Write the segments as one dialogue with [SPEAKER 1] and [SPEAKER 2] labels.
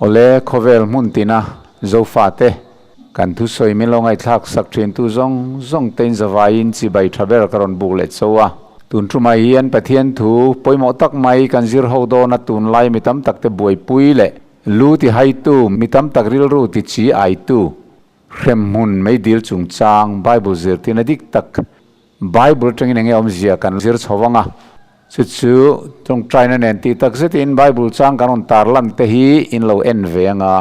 [SPEAKER 1] Awle, khawvel hmun tina Zofate kan thusawi min lo ngaihthlak sak thintu zawng zawng tein zavaiin chibai tha ber ka rawn buk leh cho a. Tun tumah hian Pathian thu pawimawh tak mai kan zir ho dawn a, tunlai mi tam takte buaipui leh lu ti haitu, mi tam tak rilru ti chi aitu, hremhmun meidil chungchang Bible zirtirna dik tak Bible atangin enge awmzia kan zir chho vang a, chu chu tawngtaina nen tih tak zetin Bible chang kan rawn tar lan te hi in lo en ve anga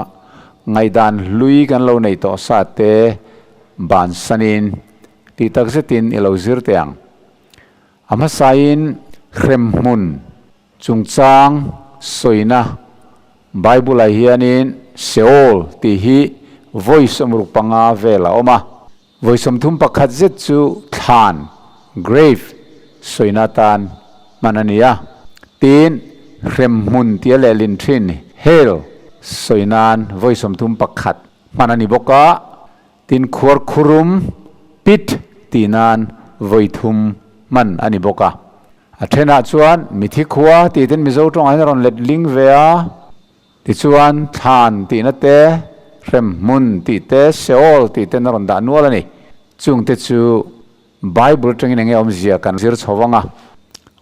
[SPEAKER 1] ngaihdan hlui kan lo nei tawh sa te bansanin tih tak zetin i lo zir teh ang. A hmasain hremhmun chungchang sawina Bible-ah hianin Sheol tih hi vawi sawmruk panga vel a awm a. Vawi 31 zet chu thlan, grave, sawina atan hman a ni a. Tin, hremhmun tia lehlin thin, hell, sawi nan vawi 31 hman a ni bawk a. Tin, khuarkhurum, pit, tih nan vawi thum hman a ni bawk a. A thenah chuan mithi khua tih ten Mizo tawngah hian a rawn let ling ve a. Tichuan, thlan tihna te, hremhmun tih te, Sheol tih ten a rawn dah nual a ni. Chungte chu Bible atangin enge awmzia kan zir chho vang a.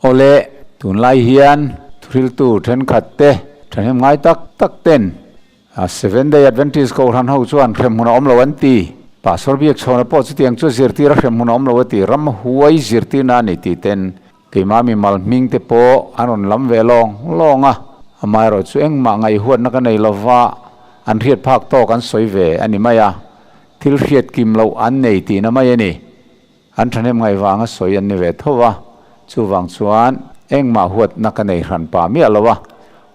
[SPEAKER 1] Awle, tunlai hian thuhriltu thenkhat te, thahnem ngai tak tak ten Seventh Day Adventist Kohhran ho chuan hremhmun a awm lo an ti. Pastor Biakchhawna pawh chutiang chu zirtir a hremhmun a awm lo a ti. Ramhuai zirtirna a ni tih ten Keimah mimal hming te pawh an rawn lam ve lawng lawng a, amaherawh chu engmah ngaihhuatna ka nei lova, an hriat phak tawk an sawi ve a ni mai a, thil hriat kim loh an nei tihna mai a ni. An thahnem ngaihvanga sawi an ni ve tho a, chuvang chuan engmah huatna ka nei hran pah miah lo a,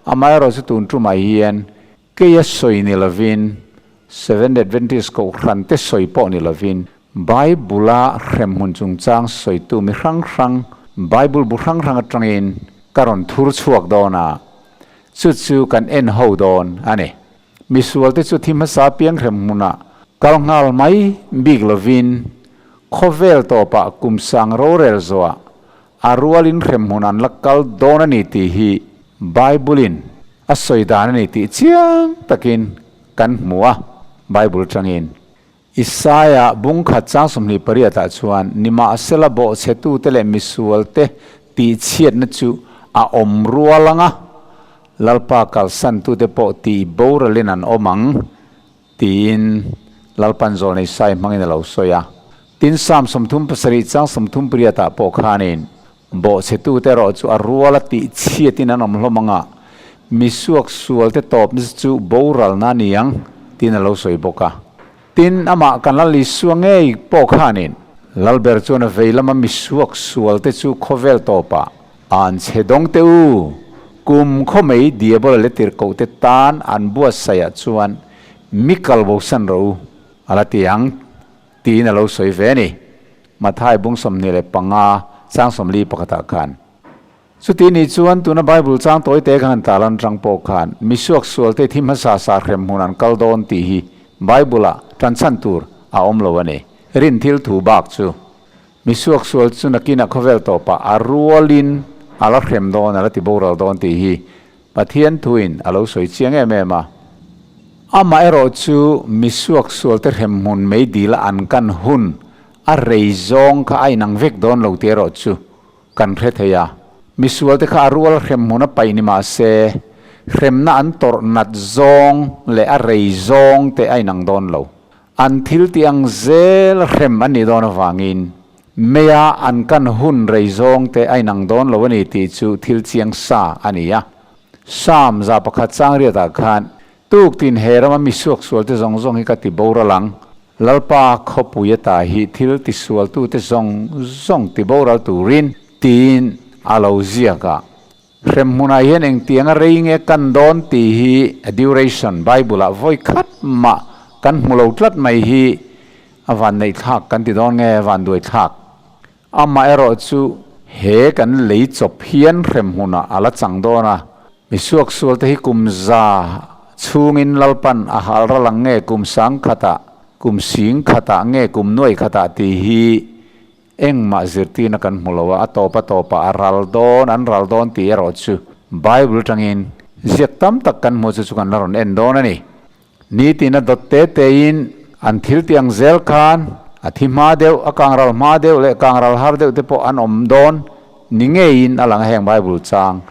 [SPEAKER 1] amaherawh chu tun tumah hian Keia sawi ni lovin, Seventh Adventist Kohhran te sawi pawh ni lovin, Bible-a hremhmun chungchang sawitu mi hrang hrang, Bible bu hrang hrang atangin ka rawn thur chhuak dawn a, chu chu kan en ho dawn a ni. Misualte chu thi hmasa piang hremhmunah kal nghal mai bik lovin, khawvel tawpah kum sang rorel zawhah A rualin hremhmun an la kal dawn a ni tih hi Bible-in a sawi dan a ni tih chiang takin kan hmu a, Bible atangin. Isaia bung khat chang 28 ah chuan, Nimahsela bawhchhetute leh misualte tihchhiatna chu a awm rual ang a, Lalpa kalsantute pawh tih boralin an awm ang, Tiin Lalpan zawlna Isai hmangin a lo sawi a. Tin, Psalm 37 chang 38 ah pawh khanin, Bawhchhetute erawh chu a ruala tih chhiatin an awm hlawm ang a, mi suak sualte tawpna chu boralna a ni ang, tiin a lo sawi bawk a. Tin, amah kan Lal Isua ngei pawh khanin, Lalber chuan a vei lama mi suak sualte chu khawvel tawpah An chhe dawng teh u, kum khaw mai Diabola leh tirhkohte tan an buatsaih ah chuan mi kal bosan rawh u, a la ti ang, tiin a lo sawi ve a ni. Mathai bung 25 chang 41 ah khan. Chuti ni chuan tuna Bible chang tawi te khan han tarlan atang pawh khan mi suak sualte thi hmasa sa hrem hmun an kal dawn tih hi Bible ah tanchhan tur a awm lo a ni. Rin thil thu bak chu. Mi suaksual chu nakinah khawvel tawpah a rualin a la hrem dawn, a la ti boral dawn tih hi Pathian thuin a lo sawi chiang em em a. Amah erawh chu mi suaksualte hrem hmun mei dila an kan hun a rei zawng kha a inang vek dawn lo tih erawh chu kan hre thei a. Mi sualte kha a rual hrem hmun a paih ni mah se, hremna an tawrh nat zawng leh a rei zawng te a inang dawn lo. An thil tih ang zel hrem an nih dawn avangin meia an kan hun rei zawng te a inang dawn lo a ni tih chu thil chiang sa a ni a. Psalm 100 chang riatah khan, Tuktin he rama mi suaksualte zawng zawng hi ka ti boral ang, Lalpa khawpui ata hi thil tisualtute zawng zawng ti boral turin, tiin a lo ziak a. Hremhmunah hian engtianga rei nge kan dawn tih hi a duration Bible-ah vawi khat mah kan hmu lo tlat mai hi a van neih thlak kan ti dawn nge a van duai thlak. Amaherawh chu he kan lei chawp hian hremhmunah a la chang dawn a, mi suaksual te hi kum za chhungin Lalpan a hal ral ang nge kum sang khatah, kum sing khatah nge kum nuai khatah tih hi Engmah zirtirna kan hmu lo a, a tawp a tawpah a ral dawn, an ral dawn tih erawh chu Bible atangin Ziak tam tak kan hmuh chu chu kan la rawn en dawn a ni. Nitin a dawt te tein an thil ti ang zel khan a thi hma deuh, a kangral hma deuh leh kangral har deuh te pawh an awm dawn ni ngeiin a lang a heng Bible chang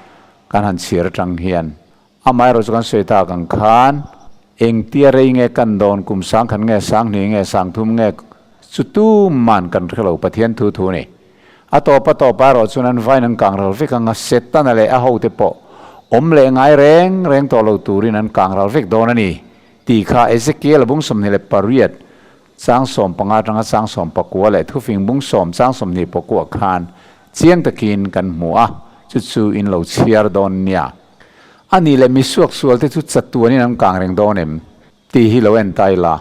[SPEAKER 1] kan han chhiar atang hian. Amaherawhchu kan sawi tak ang khan engtia rei nge kan dawn, kum sangkhat nge, sanghnih nge, sangthum nge chu tuman kan hre lo Pathian thu thu a ni. A tawp a tawp erawh chuan an vain an kangral vek ang a, Setana leh a hote pawh awm leh ngai reng reng tawh lo turin an kangral vek dawn a ni tih kha Ezekiel bung 28 chang 15 atanga chang 19 leh thufing bung 10 chang 29 khan chiang takin kan hmu a, chu chu in lo chhiar dawn nia. A nih leh misuak sualte chu chatuanin an kang reng dawn em tih hi lo en ta ila.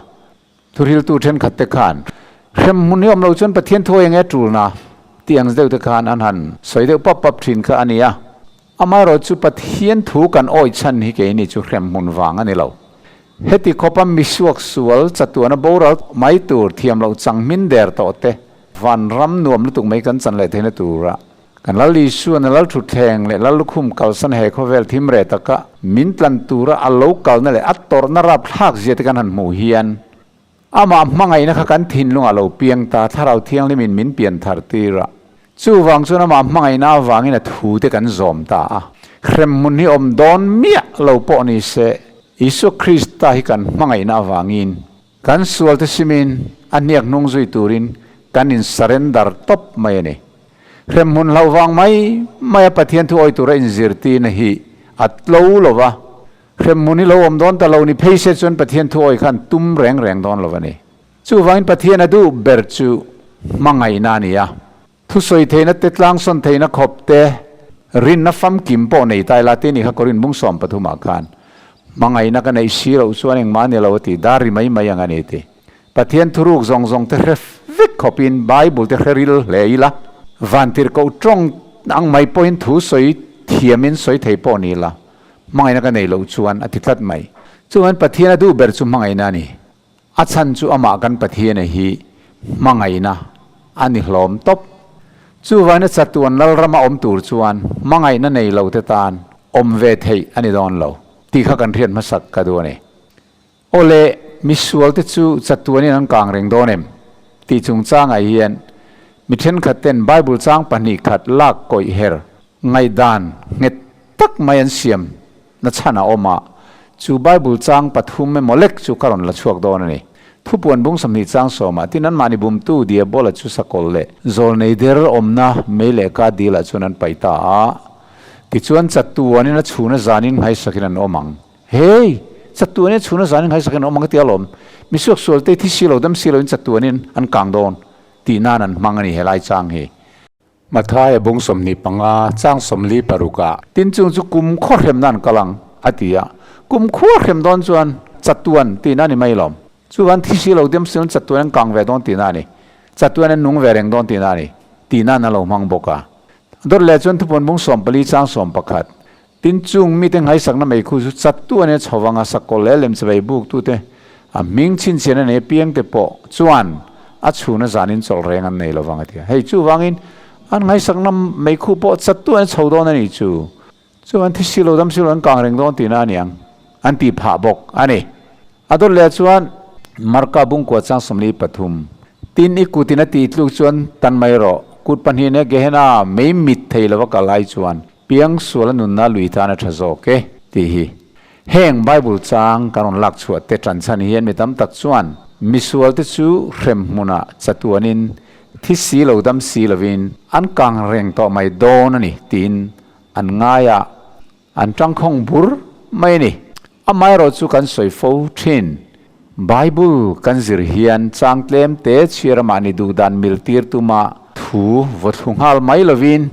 [SPEAKER 1] Thuhriltu thenkhat te khan, Hrem hmun hi awm lo chuan Pathian thu eng nge tulna? tih ang deuh te khan an han sawi deuh pap pap thin kha a ni a. Amaherawh chu Pathian thu kan awih chhan hi keini chu hrem hmun vang a ni lo. Heti khawpa misuak sual chatuana boral mai tur thiam loh chang hmin der tawh te vanram nuam lutuk mai kan chan leh theihna tura Kan Lal Isuan a Lal Thutthleng leh Lal Lukhum kalsan he khawvel thim reh taka min tlan tura a lo kalna leh a tawrhna rapthlak zia te kan han hmuh hian amah hmangaihna kha kan thinlungah lo piang ta Thlarau Thianghlimin min pian thar tir a. Chuvang chuan amah hmangaihna avangin a thu te kan zawm ta a. Hremhmun hi awm dawn miah lo pawh ni se Isua Krista hi kan hmangaihna avangin kan sual te simin a hniak hnung zui turin kan in surrender tawp mai a ni. Hremhmun hlauh vang mai mai a Pathian thu awi tura inzirtirna hi a tlo lo va, hremhmun hi lo awm dawn ta lo ni phei se chuan Pathian thu awi khan tum reng reng dawn lo a ni. Chuvangin Pathian a duh ber chu hmangaihna a ni a, thusawi theihna te, tlangsawn theihna khawp te, rinna famkim pawh nei ta ila tih a ni kha Korin bung 13 ah khan hmangaihna ka neih si loh chuan engmah a ni lo a ti, dar ri mai mai ang a ni ti. Pathian thuruk zawng zawng te hre vek khawpin Bible te hre ril hle ila, vantirhkoh tawng ang mai pawhin thu sawi thiamin sawi thei pawh ni ila, hmangaihna ka nei loh chuan a ti tlat mai. Chuan Pathian a duh ber chu hmangaihna a ni. A chhan chu amah kan Pathiana hi hmangaihna a ni hlawm tawp. Chuvaina chatuan Lalrama awm tur chuan hmangaihna nei lo te tan awm ve theih a ni dawn lo tih kha kan hriat hmasak ka duh a ni. Awle, misualte chu chatuanin an kang reng dawn em? tih chungchangah hian mi thenkhatten Bible chang pahnih khat lak kawih her ngaihdan nghet tak mai an siam na chhan a awm a, chu Bible chang pathum emaw lek chu ka rawn la chhuak dawn a ni. Thupuan bung 20 chang 10-ah tin anmahni bumtu Diabola chu sakawlh leh zawlnei der awmna mei leh ka dilah chuan an paih ta a, tichuan chatuanin a chhuna zanin nghaisakin an awm ang. Hei! Chatuanin chhuna zanin nghaisakin an awm ang ka ti alawm. Misuak sualte thi si lo dam si loin chatuanin an kang dawn tih nan an hmang a ni helai chang hi. Mathaia bung 25 chang 46 ah tin chung chu kum khaw hremna an kal ang a ti a, kum khua hrem dawn chuan chatuan tihna a ni mai lawm. Chuan thi si lo dam si loin chatuan an kang ve dawn tihna a ni. Chatuan an nung ve reng dawn tihna a ni tih nan a lo hmang bawk a. Dawt leh chuan thupuan bung 14 chang 11 Tin chung mite nghaisakna mei khu chu chattu a nia chho anga sakawlh leh lemchawei buktute a hming chhinchhian a nei apiang te pawh chuan a chhuna zanin chawlh reng an nei lovang a ti a. Hei chuvangin an nghaisakna mei khu pawh chattu a nia chho dawn a nih chu. Chuan thi si lo dam si lo an kang reng dawn tihna a niang an tih phah bawk a ni. A dawt leh chuan Marka bungkua chang 43, Tin i kutin a tih tluk chuan tan mai rawh, kut pahnih nia Gehenna mei mit thei lova kal ai chuan piang sual a nunna lui tan a tha zawk e, tih hi. Heng Bible chang kan rawn lak chhuah te tan chhan hian mi tam tak chuan misual te chu hrem hmunah chatuanin thi si lo dam si lovin an kang reng tawh mai dawn a ni tiin an ngai a, an tangkhawng bur mai a ni. Amaherawh chu kan sawi fo thin. Bible kan zir hian chang tlem te chhiar mahni duhdan mil tir tuma thu vaw thlu nghal mai lovin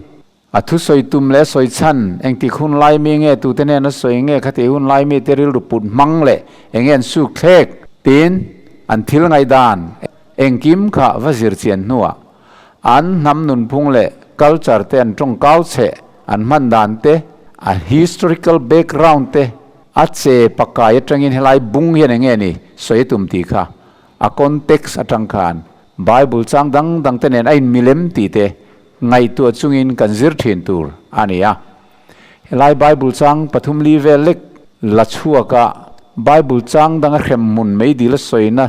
[SPEAKER 1] A thusawi tum leh sawi chhan, engtik hun lai mi nge tute nen a sawi nge khati hun lai mi te rilru put hmang leh enge an suk thlek tiin an thil ngaihdan engkim kha va zir chian hnuah an hnam nunphung leh culture te an tawngkau cheh an hman dan te a historical background te a che pakai atangin helai bung hian enge ni sawi tum tih kha a context atang khan Bible chang dang dang te nen a inmilem tih te ngaihtuah chungin kan zir thin tur a ni a. Helai Bible chang pathum li vel lek la chhuak a, Bible chang danga hremhmun meidil a sawina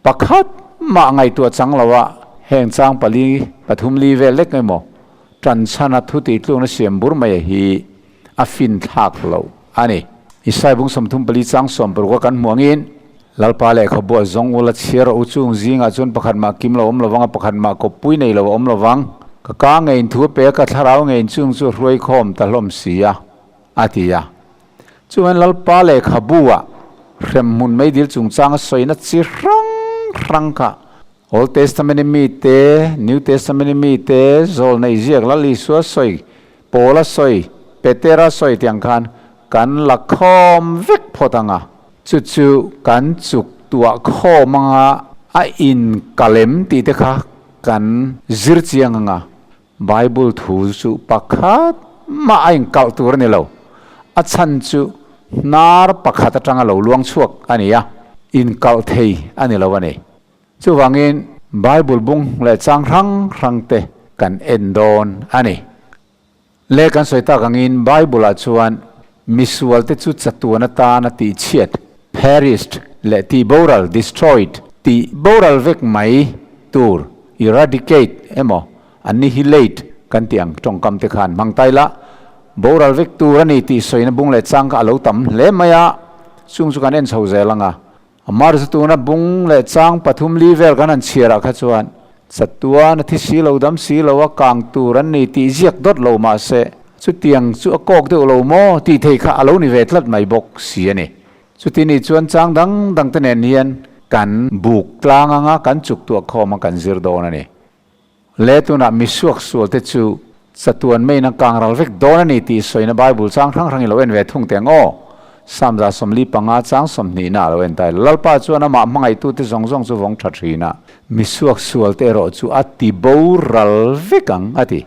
[SPEAKER 1] pakhat mah ngaihtuah chang lo a, heng chang pali pathum li vel lek emaw tan chhana thu tihtlukna siam bur mai hi a fin thlak lo a ni. Isai bung 34 chang 60 a kan hmuh angin, Lalpa lehkhabu a zawng ula chhiar rawh u chung zingah chuan pakhat mah kim lo awm lovang a, pakhat mah kawppui nei lo a awm lovang. Ka ka ngeiin thu a pe a, ka thlarau ngeiin chung chu a hruai khawm ta hlawm si a, a ti a. Chuan Lalpa lehkhabu ah hremhmun meidil chungchang a sawina chi hrang hrang kha Old Testament-i mite, New Testament-i mite, Zawlnei ziak Lal Isua sawi, Paula sawi, Petera sawi tiang khan kan la khawm vek phawt ang a. Chu chu kan chuk tuah khawm ang a, a inkalem tih te kha kan zir chiang ang a. Bible thu chu pakhat mah a inkalh tur a ni lo. A chhan chu hnar pakhat atanga lo luang chhuak a ni a, inkalh thei a ni lo a ni. Chuvangin Bible bung leh chang hrang hrang te kan en dawn a ni. Le kan sawi tak angin Bible ah chuan misual te chu chatuan atana tihchhiat, perished, leh tihboral, destroyed, tih boral vek mai tur, eradicate, emaw annihilate kan tih ang tawngkam te khan hmang ta ila, boral vek tur a ni tih sawina bung leh chang kha a lo tam hle mai a, chung chu kan en chho zel ang a. March tuna bung leh chang pathum li vel kan han chhiar ah kha chuan chatuan a thi si lo dam si lo a kang tur an ni tih ziak dawt lo mah se chutiang chu a kawk deuh lo maw tih thei kha a lo ni ve tlat mai bawk si a ni. Chuti nih chuan chang dang dang te nen hian kan buk tlang anga kan chuk tuah khawm a kan zir dawn a ni. Le tunah misuak sual te chu chatuan meiin a kang ral vek dawn a ni tih sawina Bible chang hrang hrang i lo en ve thung teng aw. Psalm 45 chang 20 na a lo en ta ila. Lalpa chuan amah hmangaihtu te zawng zawng chu vawng tha thin a, misuak sual te erawh chu a ti boral vek ang a ti.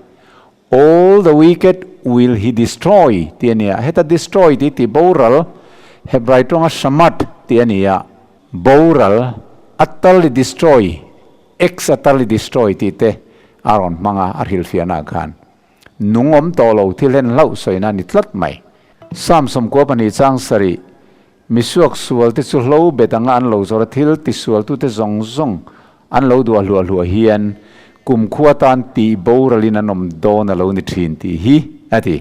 [SPEAKER 1] All the wicked will he destroy tih a ni a, heta destroy tih ti boral, Hebrai tawnga shamat tih a ni a, boral, utterly destroy, Ex utterly destroy tih te a rawn hmang a, a hrilhfiahna ah khan nung awm tawh lo thil hen hlauh sawina a ni tlat mai. Psalm 92 chang sarih, Misuak sual te chu hlo bet anga an lo zawr a, thil tisualtute zawng zawng an lo duah hluah hluah hian kumkhua tan tih boralin an awm dawn a lo ni thin tih hi a ti.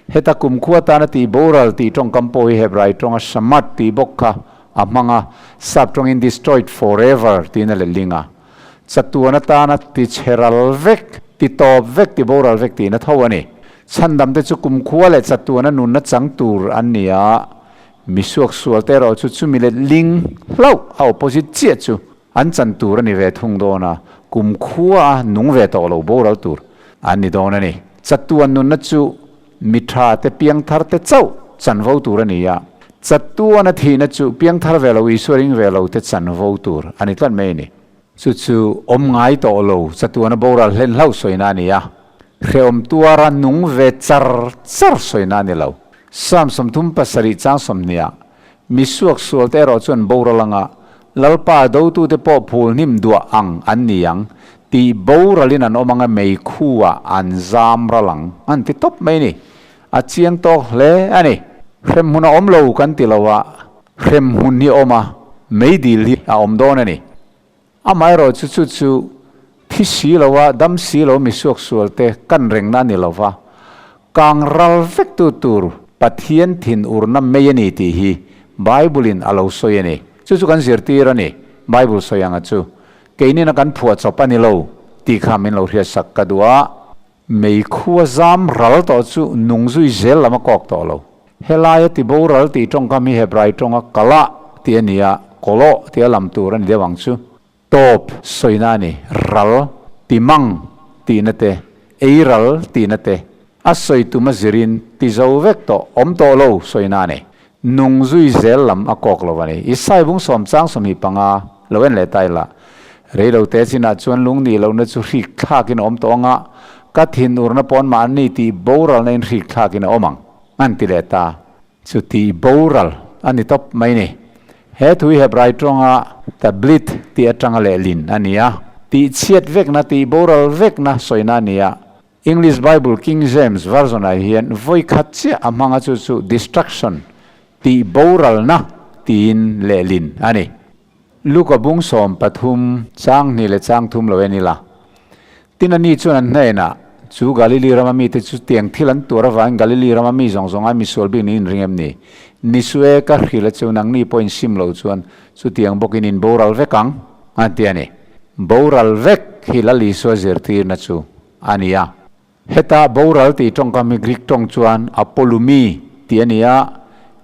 [SPEAKER 1] Heta kumkhua tana tih boral tih tawngkam pawh hi Hebrai tawnga shamat tih bawk kha a hmang a, sap tawngin destroyed forever tiin a letling a. Chatuan atana ti chhe ral vek, ti tawp vek, ti boral vek tiin a tho a ni. Chhandam te chu kumkhua leh chatuana nunna chang tur an ni a, misuak sual te erawh chu chumi letling hlauh a opposite chiah chu an chan tur a ni ve thung dawn a, kumkhua a nung ve tawh lo boral tur an ni dawn a ni. Chatuan nunna chu mi tha te piangthar te chauh chanvo tur a ni a, chatuan a thihna chu piangthar ve lo Isua ring ve lo te chanvo tur a ni tlat mai a ni. Chu chu awm ngai tawh lo chatuan a boral hlen hlauh sawina a ni a, hrehawm tuara nung ve char char sawina a ni lo. Psalm 37 chang 20 ah Mi suak sualte erawh chuan boral anga Lalpa dotute pawh phul hnim duah ang an ni ang, tih boralin an awm anga meikhuah an zam ral ang an ti tawp mai ni. A chiang tawk hle a ni. Hremhmun a awm lo kan ti lo a, hremhmun hi a awm a, meidil hi a awm dawn a ni. Amaherawh chu chu chu thi si lo a, dam si lo mi suak sual te kan rengna a ni lo va, kang ral vek tu tur Pathian thin urna mei a ni tih hi Bible in a lo sawi a ni. Chu chu kan zirtir a ni, Bible sawi anga chu. Keinin a kan phuah chawp a ni lo tih kha min lo hriatsak ka duh a. Mei khua zam ral tawh chu nung zui zel lam a kawk tawh lo. Helaia ti boral tih tawngkam hi Hebrai tawnga kalah tih a ni a, kawlawh tia lam tur a ni deuh ang chu. Tawp sawina a ni, ral, ti mang tihna te, ei ral tihna te, a sawi tum a zirin ti zo vek tawh, awm tawh lo sawina a ni. Nung zui zel lam a kawk lo a ni. Isai bung sawm chang 25 lo en leh ta ila. Reilo te chinah chuan lung nih lohna chu hrik thlakin a awm tawh ang a, ka thin urna pawn mahni tih boralna in hrik thlakin a awm ang, an ti leh ta. Chu tih boral a ni tawp mai ni. He thu hi Hebrai tawnga tablit tih atanga lehlin a ni a, tih chhiat vekna, tih boral vekna sawina a ni a. English Bible King James Version ah hian vawi khat chiah a hmang a chu chu destruction tih boralna tiin lehlin a ni. Luka bung 13 chang hnih leh chang thum lo en ila. Tin ani chuan an hnenah, Chu Galili rama mite chu tiang thil an tuar avangin Galili rama mi zawng zawng ai misual bik niin ring em ni? Ni su e, ka hrilh a chu nangni pawh insim lo chuan chutiang bawkin in boral vek ang, an ti a ni. Boral vek hi Lal Isua zirtirna chu a ni a. Heta boral tih tawngkam hi Greek tawng chuan apolumi tih a ni a,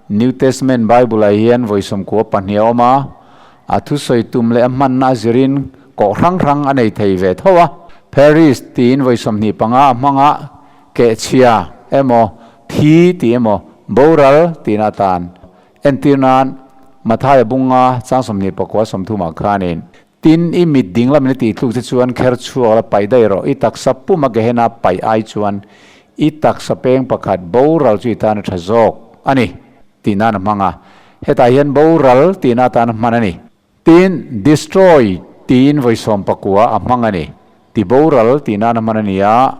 [SPEAKER 1] New Testament Bible-ah hian vawi 92 a awm a, a thusawi tum leh a hmanna a zirin kawh hrang hrang a nei thei ve tho a. Paris tiin vawi 25 a hmang a, kehchhia emaw, thi tih emaw, boral tihna atan entir nan Mathaia bunga chang 29 30 ah khanin Tin, i mit ding lamin a tih tluk che chuan kher chhuak la paih daih rawh. I taksa pum a Gehenna paih ai chuan i taksa peng pakhat boral chu i tan a tha zawk a ni tih nan a hmang a. Hetah hian boral tihna atan a hman a ni. Tin, destroy tiin vawi 19 a hmang a ni. Ti boral tih nan a hman a ni a.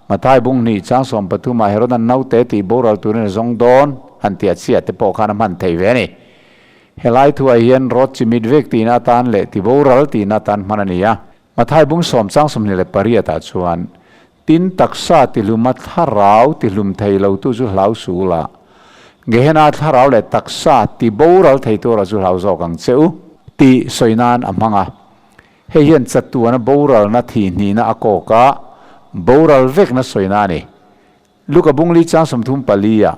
[SPEAKER 1] Mathai bung hnih chang 13 ah Herodan naute tih boral turin a zawng dawn han tih a chhiah te pawh khan a hman thei ve a ni. Helai thuah hian rawt chi mit vek tihna atan leh ti boral tihna atan hman a ni a. Mathai bung sawm chang 28 ah chuan, Tin taksa tihluma thlarau tihlum thei lotu chu hlau suh la, Gehenna thlarau leh taksa ti boral thei tura chu hlau zawk ang che u, tih sawi nan a hmang a. Hei hian chatuana boralna thihhnihna a kawk a, boral vekna sawina a ni. Luka bung li chang 34 ah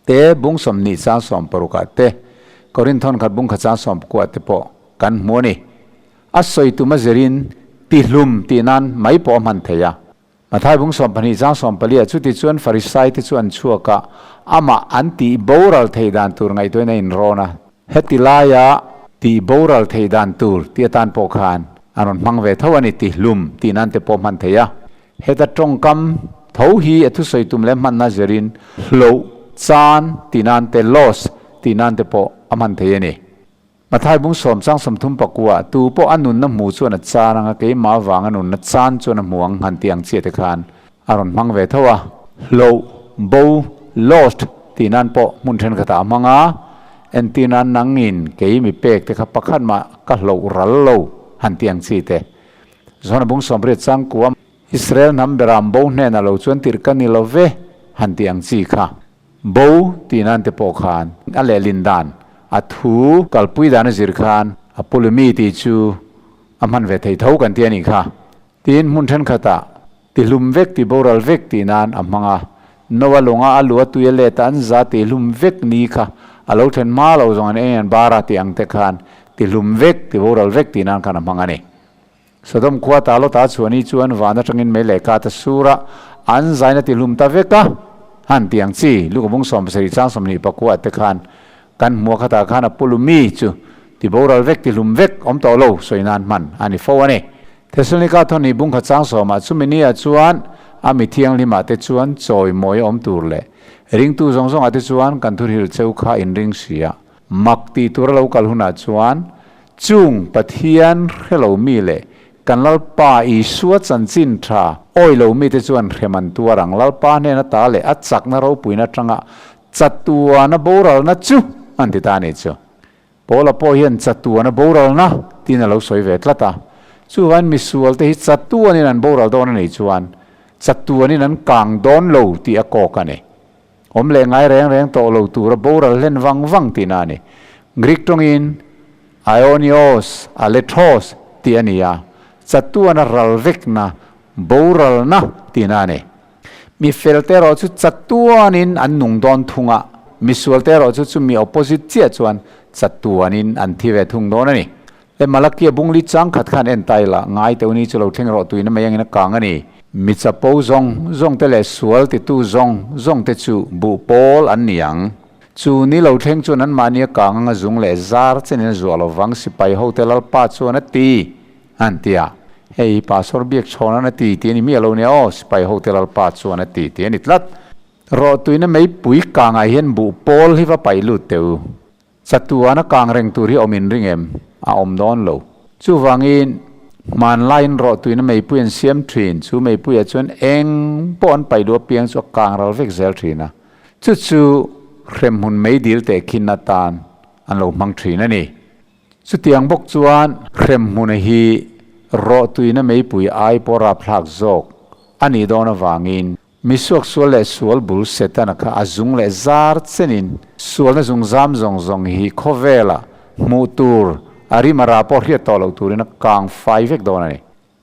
[SPEAKER 1] te, bung 20 chang 60 ah te, Korinthon khat bung khat chang 19 ah te pawh kan hmu a ni. A sawi tum a zirin tihlum tih nan mai pawh a hman thei a. Mathai bung 12 chang 14 ah chuti chuan Farisai te chu an chhuak a, amah an tih boral thei dan tur ngaihtuahin a inrawn a. Heti laia tih boral thei dan tur tih atan pawh khan an rawn hmang ve tho a ni, tihlum tih nan te pawh hman thei a. Heta tawngkam tho hi a thusawi tum leh hmanna zirin hloh, chan tih nan te, loss tih nan te pawh a hman thei a ni. Mathai bung 10 chang 39 tu pawh a nunna hmu chuan a chan anga keimah avanga nunna chan chuan a hmu ang han tih ang chiah te khan a rawn hmang ve tho a. Hloh, bo, lost tih nan pawh hmun thenkhatah a hmang a, entir nan nangin kei mi pek te kha pakhat mah ka hloh ral lo han tih ang chi te. Zawhna bung 80 chang kuam Israel hnam beram bo hnenah lo chuan tirh ka ni lo ve han tih ang chi kha. Bo tih nan te pawh khan a lehlin dan, a thu kalpui dan a zir khan a pulumi tih chu a hman ve thei tho kan ti a nih kha. Tin, hmun thenkhatah tihlum vek tih boral vek tih nan a hmang a. Noa lunga a lu a tui a let a an za tihlum vek ni kha a lo then hma lo zawng an eng an bar a tih ang te khan tihlum vek tih boral vek tih nan khan a hmang a ni. Sodom khua ta Lota chhuah ni chuan van atangin mei leh ka ta sur a, an zaina tihlum ta vek a, han tih ang chi, Luka bung 70 chang 29 te khan kan hmu a khatah khan a pulu mi chu ti boral vek tihlum vek awm tawh lo sawi nan hman a ni fo a ni. Thesalonika thawhni bung khat chang 10 ah chumi ni ah chuan a mi thianghlim ah te chuan chawi mawi a awm tur leh ringtu zawng zawng ah te chuan kan thurhil cheu kha inring si a, mak tih tur a lo kal hunah chuan Chung Pathian hre lo mi leh kan Lalpa Isua chanchin tha awi lo mite chuan hrem an tuar ang. Lalpa hnena ta leh a chakna ropuina atanga chatuana boralna chu an ti ta a nih chu. Paula pawh hian chatuana boralna tiin a lo sawi ve tlat a. Chuvain misualte hi chatuanin an boral dawn a nih chuan chatuanin an kang dawn lo tih a kawk a ni. Awm leh ngai reng reng tawh lo tura boral hlen vang vang tihna a ni. Greek tawngin aionios, alethos tih a ni a, chatuana ral vekna, boralna tihna a ni. Mi felte erawh chu chatuanin an nung dawn thung a, misualte erawh chu chumi opposite chiah chuan chatuanin an thi ve thung dawn a ni. Le Malakia bungli chang khat khan en ta ila, ngai teuh ni chu lo thleng rawh tuina mai angin a kang a ni. Mi chapo zawng zawng te leh sual titu zawng zawng te chu buh pawl an ni ang. Chu ni lo thleng chuan anmahni a kang anga zung leh zar chenin a zuah lovang sipai hote Lalpa chuan a ti, an ti a. Hei Pastor biak chhawn an a ti tih a ni miah lo nia aw, sipai hote Lalpa chuan a ti tih a ni tlat. Rawh tuina meipui kangah hian buh pawl hi va paih lut teh u. Chatuana kang reng tur hi awm in ring em? A awm dawn lo. Chuvangin, Hmanlaiin rawhtuina meipui an siam thin, chu meipuiah chuan eng pawh an paih duh apiang chu a kang ral vek zel thin a. Chu chu hremhmun meidil tehkhin atan an lo hmang thin a ni. Chutiang bawk chuan hremhmuna hi rawhtuina meipui ai pawh rapthlak zawk a nih dawn avangin Mi suaksual leh sual bul Setana kha a zung leh zar chenin sualna zung zam zawng zawng hi khawvela hmuh tur a rim a ra pawh hriat tawh loh turin a kang fai vek dawn a ni.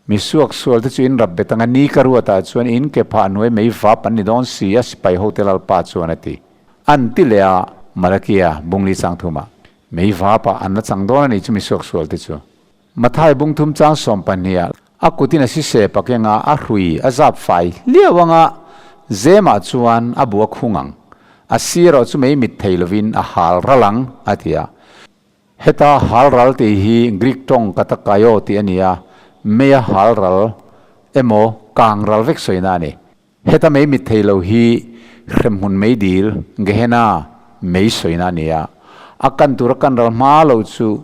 [SPEAKER 1] Mi suaksual te chu in rap bet anga ni ka ruatah chuan in ke phah hnuai mei vap an ni dawn si a sipai hote lalpa chuan a ti. An ti leh a, Malakia bungli chang thumah mei vapah an la chang dawn a ni chu mi suaksual te chu. Mathai bungthum chang 12 ah a kutin a sise pak enga a hrui a zap fai hliau anga zemah chuan a bu a khung ang. A sir erawh chu mei mit thei lovin a hal ral ang, a ti a. Heta hal ral tih hi Greek tawng katakaio tih a ni a, mei a hal ral emaw kang ral vek sawina a ni. Heta mei mit thei lo hi hremhmun mei dil, Gehenna, mei sawina a ni a. A kan tur a kan ral hma lo chu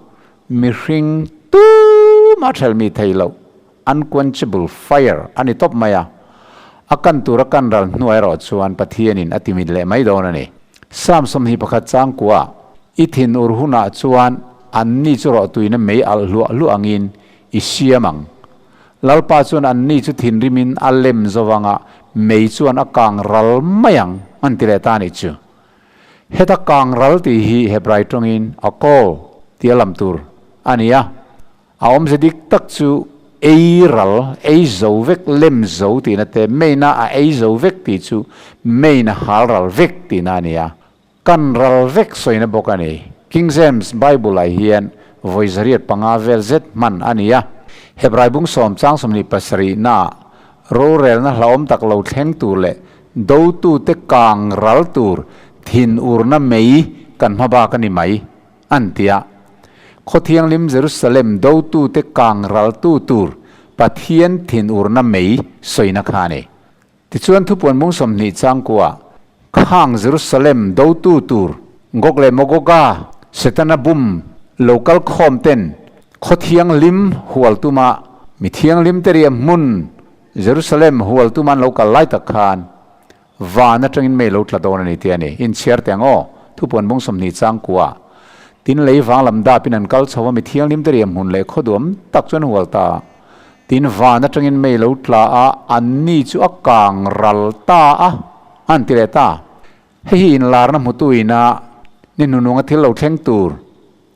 [SPEAKER 1] mihring tumah ṭhelh mi thei loh, unquenchable fire, a ni tawp mai a. A kan tur a kan ral hnuai erawh chuan Pathianin a timit leh mai dawn a ni. Psalm 21 changkua, I thin ur hunah chuan anni chu rawhtuina mei alh hluah hluah angin i siam ang. Lalpa chuan anni chu thinrimin a lem zovanga mei chuan a kang ral mai ang an ti leh ta a nih chu. Heta kang ral tih hi Hebrai tawngin a kawl tia lam tur a ni a, a awmze dik tak chu ei ral, ei zo vek, lem zo tihna te, meina a ei zo vek tih chu meina hal ral vek tihna a ni a. Kan ral vek sawina bawk a ni. King James Bible-ah hian vawi 105 vel zet hman a ni a. Hebrai bung sawm chang 27 naah rorelna hlauhawm tak lo thleng tur leh dotute kang ral tur thinurna mei kan hma bak a ni mai, an ti a. Khawthianghlim Jerusalem dotute kang raltu tur Pathian thinurna mei sawina kha a ni. Tichuan thupuan bung 20 changkua khang Jerusalem dotu tur Gog leh Magoga Setana bum lo kal khawm ten khaw thianghlim hual tuma mi thianghlim te riah hmun Jerusalem hual tuma an lo kal lai tak khan van atangin mei lo tla dawn a ni tih a ni. Inchhiar teh ang aw, thupuan bung 20 changkua tin lei vang lam dapin an kal chho a mi thianghlim te riah hmun leh khaw duam tak chu an hual ta a. Tin, van atangin mei lo tla a, anni chu a kang ral ta a, an ti leh ta. Hei hi inlarna hmutu ina ni hnununga thil lo thleng tur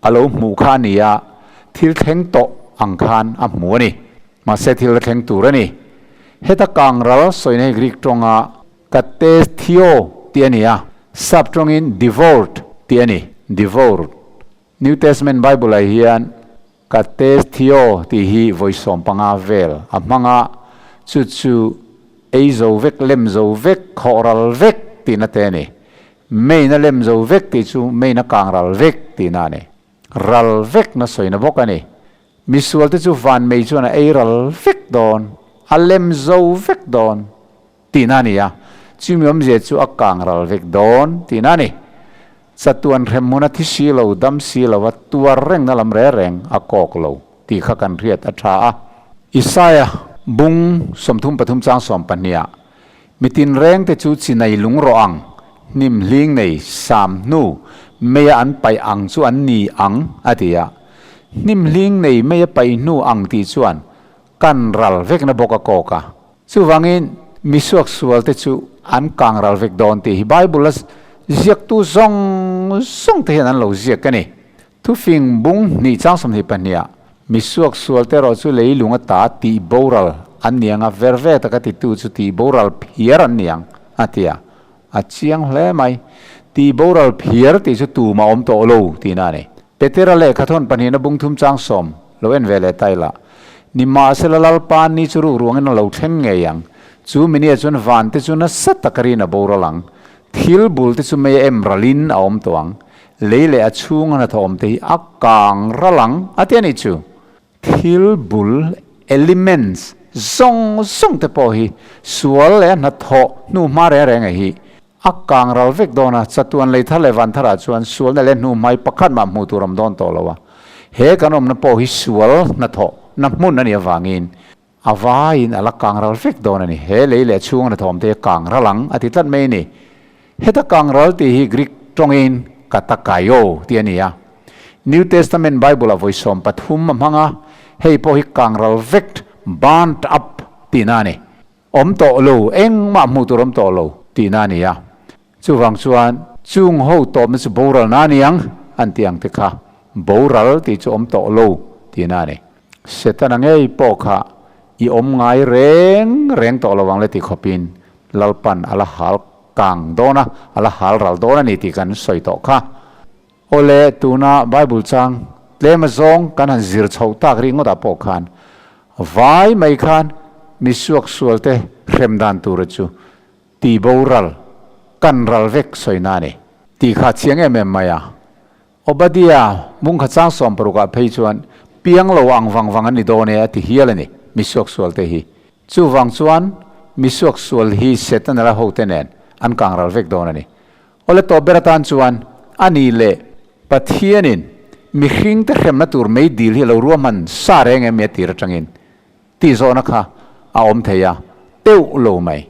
[SPEAKER 1] a lo hmuh kha a ni a, thil thleng tawh ang khan a hmu a ni. Mahse thil la thleng tur a ni. Heta kang ral sawina hi Greek tawnga katestio tih a ni a, sap tawngin devoured tih a ni, devoured. New Testament Bible-ah hian Ka test theo tih hi vawi 15 vel a hmang a, chu chu ei zo vek, lem zo vek, khawh ral vek tihna te a ni. Main a lem zo vek tih chu main a kang ral vek tihna a ni. Ral vek na sawina bawk a ni. Misual te chu van mei chuan a ei ral vek dawn, a lem zo vek dawn tihna a ni a, chumi awmzia chu a kang ral vek dawn tihna a ni. Chatuan hremhmun a thi si lo, dam si lo a tuar rengna lam reng reng a kawk lo tih kha kan hriat a tha a. Isaiah bung 33 chang 12 ah, Mi tinrengte chu chinai lung rawh ang, hnim hling nei sam hnu meia an paih ang chu an ni ang, a ti a. Hnim hling nei meia paih hnu ang tih chuan kan ral vekna bawk a kawk a. Chuvangin, mi suaksualte chu an kang ral vek dawn tih hi Bible-a ziaktu zawng zawng te hian an lo ziak a ni. Thufing bung hnih chang 22 ah, Mi suaksualte erawh chu leilung ata tih boral an ni ang a, ver ve taka titu chu tih boral phiar an ni ang, a ti a. A chiang hle mai. Tih boral phiar tih chu tumah awm tawh lo tihna a ni. Petera lehkha thawn pahnihna bung thum chang sawm lo en ve leh ta ila. Nimahsela Lalpa ni chu ruk ruangin a lo thleng ngei ang. Chu minia chuan van te chu nasa taka rin a boral ang. Thil bul te chu mei a em ralin a awm tawh ang. Lei leh a chhunga hnathawh awm te hi a kang ral ang a ti a nih chu. Thil bul, elements, zawng zawng te pawh hi sual leh a hnathawh hnu hma reng reng hi a kang ral vek dawn a, chatuan lei thar leh van tharah chuan sualna leh hnu hmai pakhat mah hmuh tur awm dawn tawh lo a. He kan awmna pawh hi sual hnathawh. na hmun a nih avangin a vaiin a la kang ral vek dawn a ni. He lei leh chhunga hnathawm te hi a kang ral ang a ti tlat mai a ni. Heta kang ral tih hi Greek tawngin katakaio tih a ni a. New Testament Bible-ah vawi 13 a hmang a, hei pawh hi kang ral vek, burnt up, tihna a ni. Awm tawh lo, engmah hmuh tur awm tawh lo tihna a ni a. Chuvang chuan chung ho tawpna chu boralna a ni ang an tih ang te kha boral tih chu awm tawh lo tihna a ni. Setana ngei pawh kha i awm ngai reng reng tawh lo ang le ti khawpin Lalpan a la hal kang dawn a, a la hal ral dawn a ni tih kan sawi tawh kha. Awle, tuna Bible chang tlem azawng kan han zir chhoh tak rih ngawtah pawh khan vai mai khan mi suaksualte hrem dan tura chu ti boral, kan ral vek sawina a ni. Tih kha chiang em em mai a. Obadia mungkha chang 60ah phei chuan piang lo ang vang vang an ni dawn e a ti hial a ni, mi suaksualte hi. Chuvang chuan mi suaksual hi Setana la hote nen an kang ral vek dawn a ni. Awle tawp ber atan chuan a ni leh Pathianin mihringte hremna tur mei dil hi a lo ruahman sa reng em mi a tir atangin tih zawhna kha a awm thei a, teuh lo mai.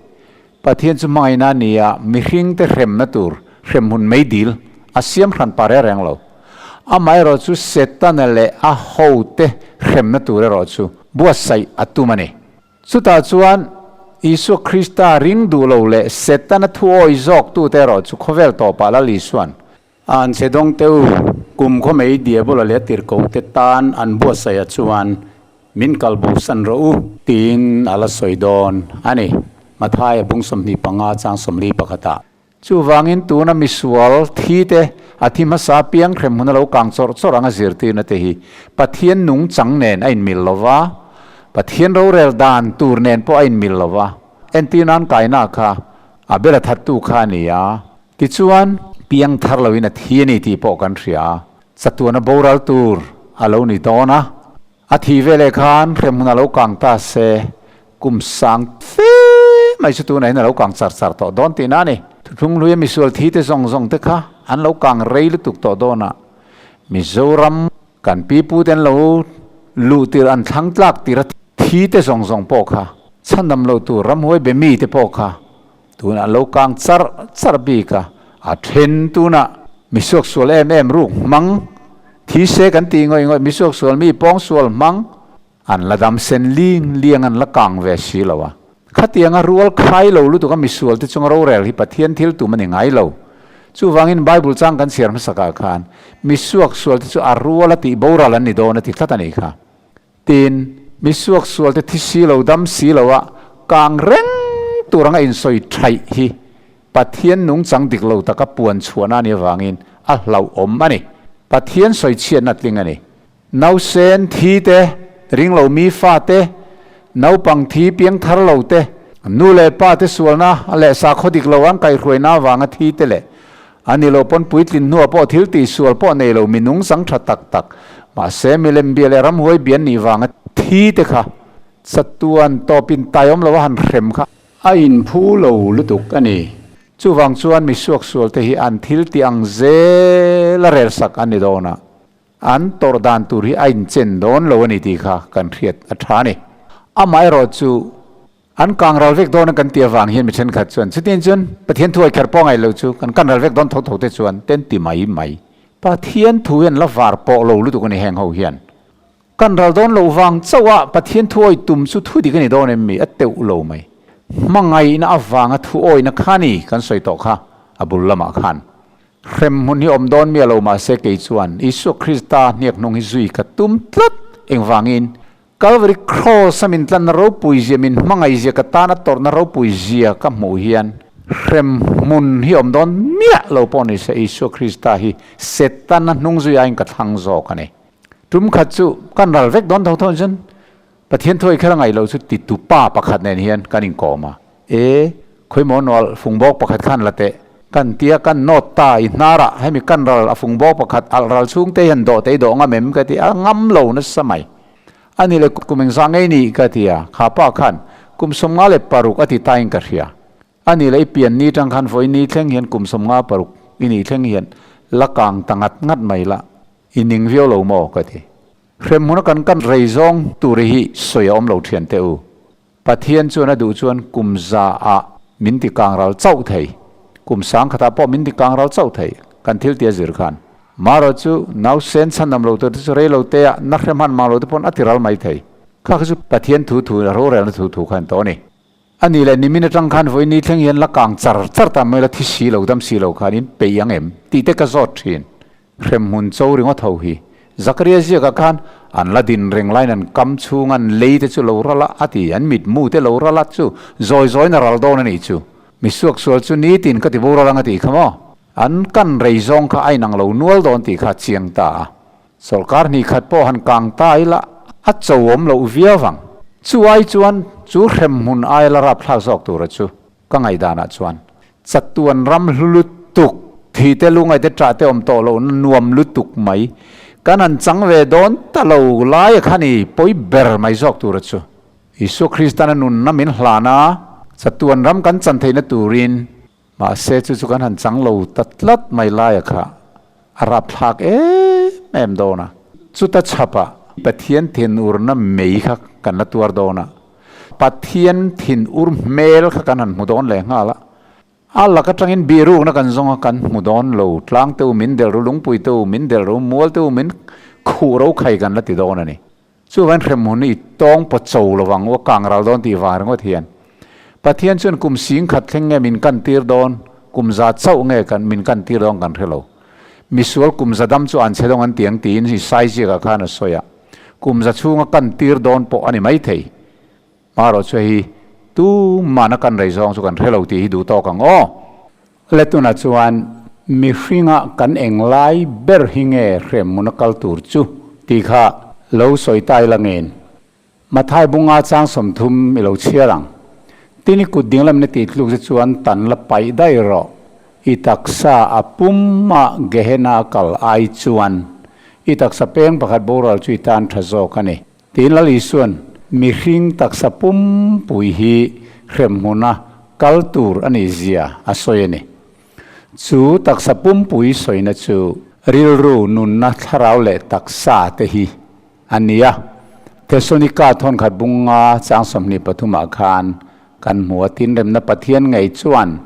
[SPEAKER 1] Pathian chu hmangaihna a ni a, mihringte hremna tur hremhmun mei dil a siam hran pa reng reng lo. Amaherawh chu Setana leh a hote hremna tur erawh chu buatsaih a tum a ni. Chutah chuan Isua Krista ring duh lo leh Setana thu awi zawk tute erawh chu khawvel tawpah Lal Isuan a an che dawng teh u, kum khaw mei Diabola leh a tirhkohte tan an buatsaihah chuan min kal bosan rawh u, tiin a la sawi dawn a ni, Mathaia bung 25 chang 41ah. Chuvangin tuna misual thi te, a thi hmasa piang hrem hmun a lo kang chawrh chawrh anga zirtirna te hi Pathian nungchang nen a inmil lo va, Pathian rorel dan tur nen pawh a inmil lo va. Entirnan kaina kha a bela thattu kha a ni a, tichuan piang thar loin a thi a ni tih pawh kan hria a, chatuana boral tur a lo ni dawn a. A thih veleh khan hremhmun a lo kang ta se, kum sang fe mai chu tunah hian a lo kang char char tawh dawn tihna a ni. Thuthlung hluia misual thi te zawng zawng te kha an lo kang rei lutuk tawh dawn a, Mizoram kan pipu te an lo luh tir an thlang tlak tir a thi te zawng zawng pawh kha chhandam lo tur ramhuai be mi te pawh kha tunah an lo kang char char bik a, a then tunah misuaksual em em ruk hmang thi se kan tih ngawih ngawih misuaksual mi pawngsual hmang an la dam sen ling liang an la kang ve si lo a. Khatianga rual khai lo lutuk a misual te chunga rorel hi Pathian thil tum a ni ngai lo. Chuvangin Bible chang kan chhiar hmasakah khan misuaksual te chu a rual a tih boral an ni dawn a ti tlat a nih kha. Tin, mi suaksualte thi si lo, dam si lo a kang reng tur anga insawi thaih hi Pathian nungchang dik lo taka puan chhuahna a nih avangin a hlauhawm a ni. Pathian sawi chhiatna tling a ni. Nausen thi te, ringlo mi fa te, naupang thi piang thar lo te, nu leh pa te sualna leh sakhaw dik lo an kaihhruaina avanga thi te leh A ni lo pawn puitlin hnuah pawh thil tihsual pawh nei lo mi nungchang tha tak tak, mahse milem bia leh ramhuai bia an nih vanga thi te kha chatuan tawpin taiawm lo a han hrem kha a inphu lo lutuk a ni. Chuvang chuan mi suaksual te hi an thil tih ang zel a relsak an ni dawn a, an tawrh dan tur hi a inchen dawn lo a ni tih kha kan hriat a tha a ni. Amaherawhchu An kang ral vek dawn a kan tih avang hian mi thenkhat chuan chutiang chuan Pathian thu aikher pawh ngaih lo chu kan kan ral vek dawn tho tho te chuan ten ti mai mai. Pathian thu hian la var pawh lo lutuk a ni heng ho hian. Kan ral dawn loh vang chauh a Pathian thu awi tum chu thu dik a ni dawn em mi a teuh lo mai. Hmangaihna avanga thu awina kha ni kan sawi tawh kha a bul lamah khan. Hrem hmun hi awm dawn miah lo mahse kei chuan Isua Krista hniak hnung hi zui ka tum tlat engvangin Calvary Cross a min tlanna ropui zia, min hmangaih zia, ka tana tawrhna ropui zia ka hmuh hian hrem hmun hi awm dawn miah lo pawh ni se Isua Krista hi Setana hnung zui aiin ka thlang zawk a ni. Tum khat chu kan ral vek dawn tho tho chuan Pathian thuai kher a ngaih loh chu titu pa pakhat nen hian kan inkawm a. E, khawimaw nual fungbawk pakhat khan la teh. Kan tia kan nawt ta i hnarah hemi kan ral a fungbawk pakhat alh ral chhungte hian dawh te i dawh ngam em ka ti a, ngam lo nasa mai. A ni le kum engzah ngei ni ka ti a, kha pa khan kum 56 a ti tain ka hria. A ni le i pian ni tang khan vawi ni thleng hian kum 56 i nih thleng hian la kang ta ngat ngat mai la, i ning viau lo maw ka ti. Hremhmun a kan kan rei zawng tur hi sawi a awm lo thian teh u. Pathian chuan a duh chuan kum za ah min ti kang ral chauh thei. Kum sang khatah pawh min ti kang ral chauh thei kan thil tia zir khan. Marawh chu nausen chhan am lo tur te chu rei lo te ah na hre hman mang lo te pawn a ti ral mai thei. Kha kha chu Pathian thu thu rorelna thu thu khan tawh a ni. A nih leh nimin atang khan vawiin thleng hian la kang char char ta mai la thi si lo dam si lo khan in peih ang em tih te ka zawt thin. Hremhmun cho ringawt ho hi Zakaria ziakah khan an la din reng laiin an kam chhung an lei te chu lo ral a a ti, an mitmu te lo ral a chu zawi zawiin a ral dawn a nih chu. Misuak sual chu nitin ka ti boral ang a tih kha maw? An kan rei zawng kha a inang lo nual dawn tih kha a chiang ta a. Sawrkar hnih khat pawh han kang ta ila a cho awm loh viau vang. Chu ai chuan chu hremhmun aia la rapthlak zawk tura chu ka ngaihdanah chuan chatuan ram hlu lutuk, thi te lungai te ṭah te awm tawh lohna nuam lutuk mai kan han chang ve dawn ta lo laia kha ni pawi ber mai zawk tura chu. Isua Kristana nunna min hlan a, chatuan ram kan chan theihna turin Mahse chu chu kan han chang lo ta tlat mai laia kha a rapthlak em em dawn a. Chuta chhapah Pathian thinurna mei kha kan la tuar dawn a, Pathian thinur hmel kha kan han hmu dawn leh nghal a. A lak atangin bihrukna kan zawng a, kan hmu dawn lo. Tlang te u min delh ru, lungpui te u min delh ru, mual te u min khuh ro khai kan la ti dawn a ni. Chuvain hremhmun i tawng paw cho lovang u a kang ral dawn tih vang ringawt hian Pathian chuan kum sing khat thleng nge min kan tir dawn, kum za chauh nge kan min kan tir dawn kan hre lo. Misual kum za dam chu an chhe dawng an ti ang tiin Isai ziakah khan a sawi a, kum za chhunga kan tir dawn pawh a ni maithei. Marawh chu hei tumahna kan rei zawng chu kan hre lo tih hi duh tawk ang aw. Le tunah chuan mihringa kan eng lai ber hi nge hremhmun a kal tur chu tih kha lo sawi ta ila ngen. Mathai bunga chang 30 i lo chhiar ang. Tin i kut dinglam na tih tluk che chuan tan la paih daih rawh. I taksa a pum a Gehenna a kal ai chuan i taksa peng pakhat boral chu i tan tha zawk a ni. Tiin Lal Isua'n mihring taksa pumpui hi hremhmuna kal tur a nih zia a sawi a ni. Chu taksa pumpui sawina chu rilru, nunna, thlarau leh taksa te hi a ni a. Thesalonika thawnkhat bunga chang 23 ah khan kan hmu a, Tinremna Pathian ngei chuan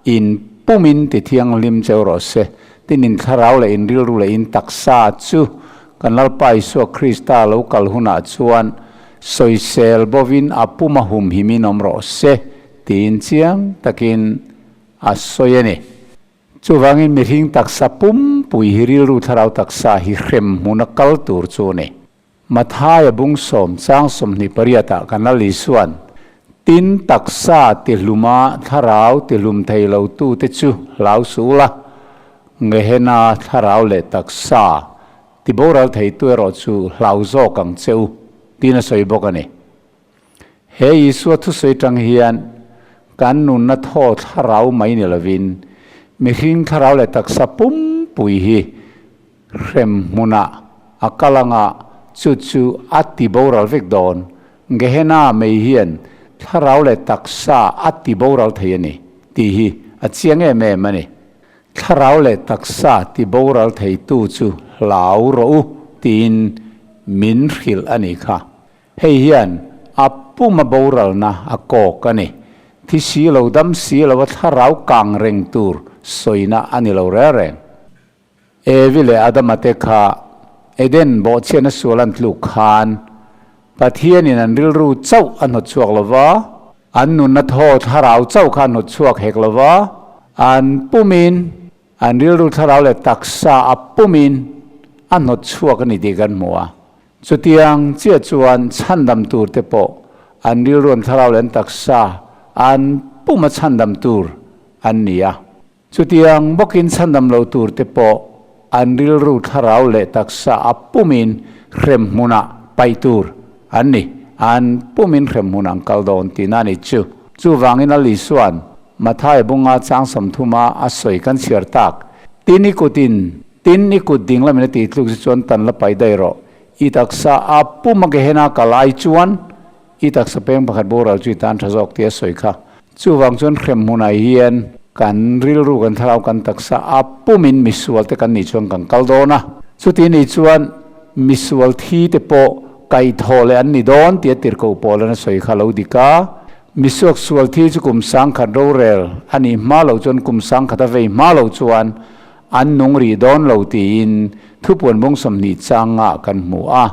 [SPEAKER 1] in pumin ti thianghlim cheu rawh se, tin in thlarau leh in rilru leh in taksa chu kan Lalpa Isua Krista lo kal hunah chuan sawisel bovin a puma humhimin awm rawh se, tiin chiang takin a sawi a ni. Chuvangin mihring taksa pumpui hi rilru thlarau taksa hi hrem hmuna kal tur chu a ni. Mathaia bung sawm chang 28 ah kan Lal Isua'n, Tin taksa tihluma thlarau tihlum thei lo tute chu hlau suh ula, Ngehena thlarau leh taksa tiboral theitu erawh chu hlau zawk ang che u, tiin a sawi bawk a ni. He Isua thusawi tang hian kan nunna thaw thlarau mai ni lovin mihring thlarau leh taksa pumpui hi Hrem hmunah a kal anga chu chu a ti boral vek dawn. Gehenna mei hian thlarau leh taksa a ti boral thei a ni tih hi a chiang em em a ni. Thlarau leh taksa ti boral theitu chu hlau rawh u tiin min hrilh a nih kha. Hei hian a puma boralna a kawk a ni. Thi si lo dam si lo a thlarau kang reng tur sawina a ni lo reng reng. Evi leh Adama te kha Eden bawhchhiatna sual an tluk khan Pathianin an rilru chauh a hnawt chhuak lo va, an nunna thaw thlarau chauh kha a hnawt chhuak hek lo va, an pumin an rilru thlarau leh taksa a pumin a hnawt chhuak a ni tih kan hmu a. Chutiang chiah chuan chhandam tur te pawh an rilru an thlarau leh an taksa an puma chhandam tur an ni a. Chutiang bawkin chhandam lo tur te pawh an rilru thlarau leh taksa a pumin hrem hmunah paih tur an ni. An pumin hrem hmunah an kal dawn tihna a ni chu. Chuvangin a Lisua'n Mathai bunga chang 30 a a sawi kan chhiar tak, Tin i kutin, tin i kut ding lamin a tih tluk chu chuan tan la paih daih rawh. I taksa a pum a Gehenna kal ai chuan I taksa peng pakhat boral chu i tan tha zawk tih a sawi kha. Chuvang chuan hrem hmunah hian kan rilru kan thlarau kan taksa a pumin misual te kan nih chuan kan kal dawn a. Chuti nih chuan misual thi te pawh kaihthawh leh an ni dawn tia tirhkoh Paula'n a sawi kha a lo dik a. Misuak sual thi chu kum sangkhat rorel a nih hma lo chuan kum sangkhat a vei hma lo chuan an nung rih dawn lo tiin thupuan bung 20 changa kan hmu a.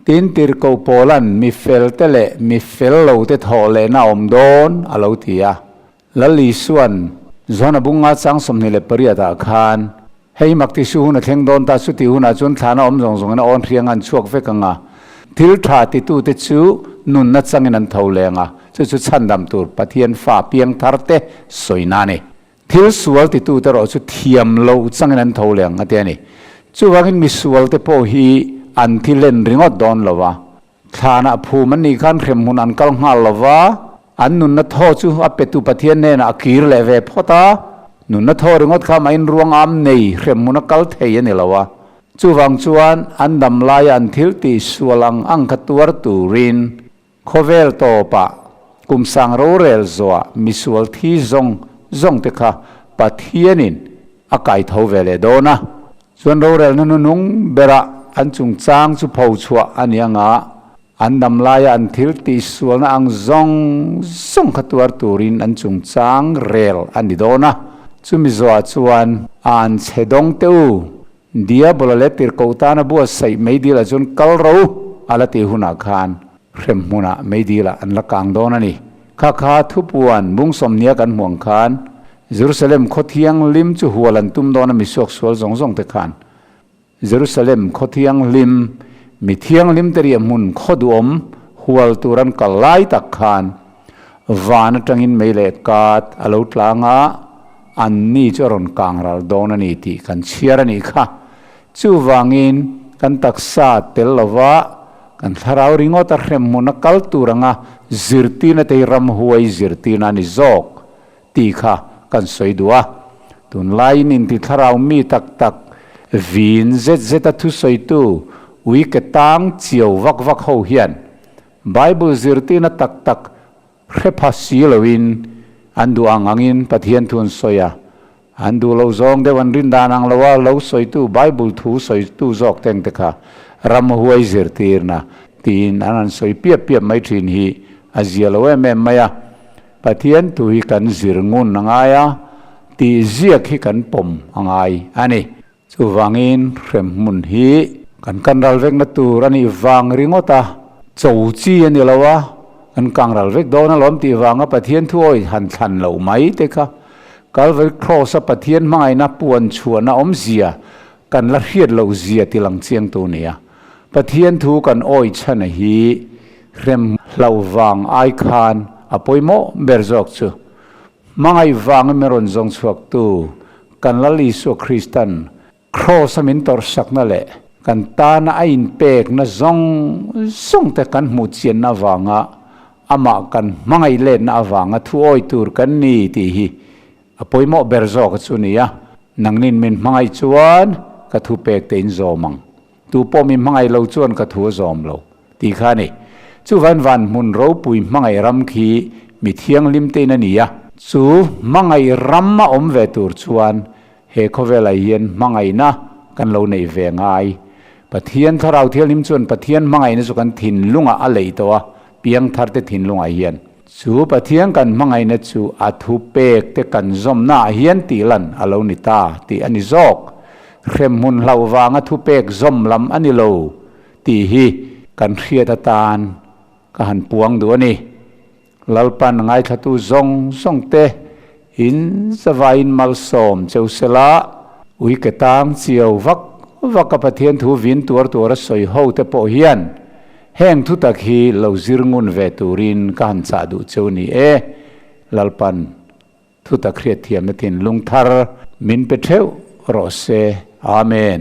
[SPEAKER 1] Tin, tirhkoh Paula'n mi fel te leh mi fel lo te thawh lehna a awm dawn a lo ti a. Lal Isua'n Johana bunga chang 28 ah khan, Hei mak ti su hun a thleng dawn ta, chuti hunah chuan thlana awm zawng zawngin a awn hriang an chhuak vek ang a, thil tha titute chu nunna changin an tho leng a, chu chu chhandam tur Pathian fa piang thar te sawina a ni. Thil sual titute erawh chu thiam loh changin an tho leng a ti a ni. Chuvangin misualte pawh hi an thi len ringawt dawn lo a, thlanah phum an nih khan hremhmun an kal nghal lo va, an nunna thaw chu a petu Pathian hnenah a kir leh ve phawt a, nunna thaw ringawt kha mah in ruang am nei hremhmun a kal thei a ni lo a. Chuvang chuan an dam laia an thil tih sual ang ang kha tuar turin Khawvel tawpah kum sang rorel zawhah misual thi zawng zawng te kha Pathianin a kai tho ve leh dawn a. Chuan rorelna hnunung berah an chungchang chu pho chhuah a ni anga an dam laia an thil tihsualna ang zawng zawng kha tuar turin an chungchang rel a ni dawn a. Chumi zawhah chuan a an chhe dawng teh u. Diabola leh tirhkoh tana buatsaih meidilah chuan kal ro a la tih hunah khan hremhmunah meidilah an la kang dawn a ni. Kha kha thupuan bung 20 kan hmuh ang khan Jerusalem khaw thianghlim chu hual an tum dawn a mi suaksual zawng zawng te khan Jerusalem khaw thianghlim mi thianghlim te riah hmun khaw duhawm hual tur an kal lai tak khan van atangin mei leh kat a lo tlang a, Anni chu a rawn kang ral dawn a ni tih kan chhiar a nih kha. Chuvangin kan taksa tel lova kan thlarau ringawt a hremhmun a kal tur anga zirtirna te hi ramhuai zirtirna a ni zawk tih kha kan sawi duh a. Tunlaiin inti thlarau mi tak tak vin zet zeta thusawitu ui ke tang chiau vak vak ho hian Bible zirtirna tak tak Hre pha si loin an duh ang angin Pathian thu an sawi a, an duh lo zawng deuh an rin dan ang loa lo sawitu Bible thu sawitu zawk teng te kha ramhuai zirtirna tiin an han sawi piap piap mai thin hi a zia lo em em mai a. Pathian thu hi kan zir ngun a ngai a, tih ziak hi kan pawm a ngai a ni. Chuvangin hremhmun hi kan kan ral vekna tur a nih vang ringawt a, cho chi a ni lo a, kan kang ral vek dawn alawm tih vanga Pathian thu awih han thlan loh mai te kha Calvary Cross a Pathian hmangaihna puan chhuahna awmzia kan la hriat loh zia ti lang chiang tu nia. Pathian thu kan awih chhan a hi hrem hlauh vang ai khan a pawimawh ber zawk chu. Hmangaih vanga min rawn zawng chhuaktu kan Lal Isua Kristan Kraws-a min tawrhsakna leh kan tana a inpekna zawng zawng te kan hmuh chianna avanga amah kan hmangaih letna avanga thu awi tur kan ni tih hi a pawimawh ber zawk a chu ni a. Nangnin min hmangaih chuan ka thupek te in zawm ang. Tu pawh min hmangaih lo chuan ka thu a zawm lo, tih kha a ni. Chuvan van hmun ropui hmangaih ram khi mi thianghlim tein a ni a. Chu hmangaih ram a awm ve tur chuan he khawvelah hian hmangaihna kan lo neih ve ngai. Pathian Thlarau Thianghlim chuan Pathian hmangaihna chu kan thinlungah a leih tawh a, piangtharte thinlungah hian. Chu Pathian kan hmangaihna chu a thupek te kan zawmnaah hian tih lan a lo ni ta tih a ni zawk. Hremhmun hlauh vanga thupek zawm lam a ni lo tih hi kan hriat atan ka han puang duh a ni. Lalpan ngaithlatu zawng zawng te in zavaiin malsawm cheu sela, ui ke tang chiau vak vak a Pathian thu vin tuar tuar a sawi ho te pawh hian Heng thu tak hi lo zir ngun ve turin ka han chah duh cheu ni e, Lalpan thu tak hriatthiamna thinlung thar min pe theuh rawh se. Amen.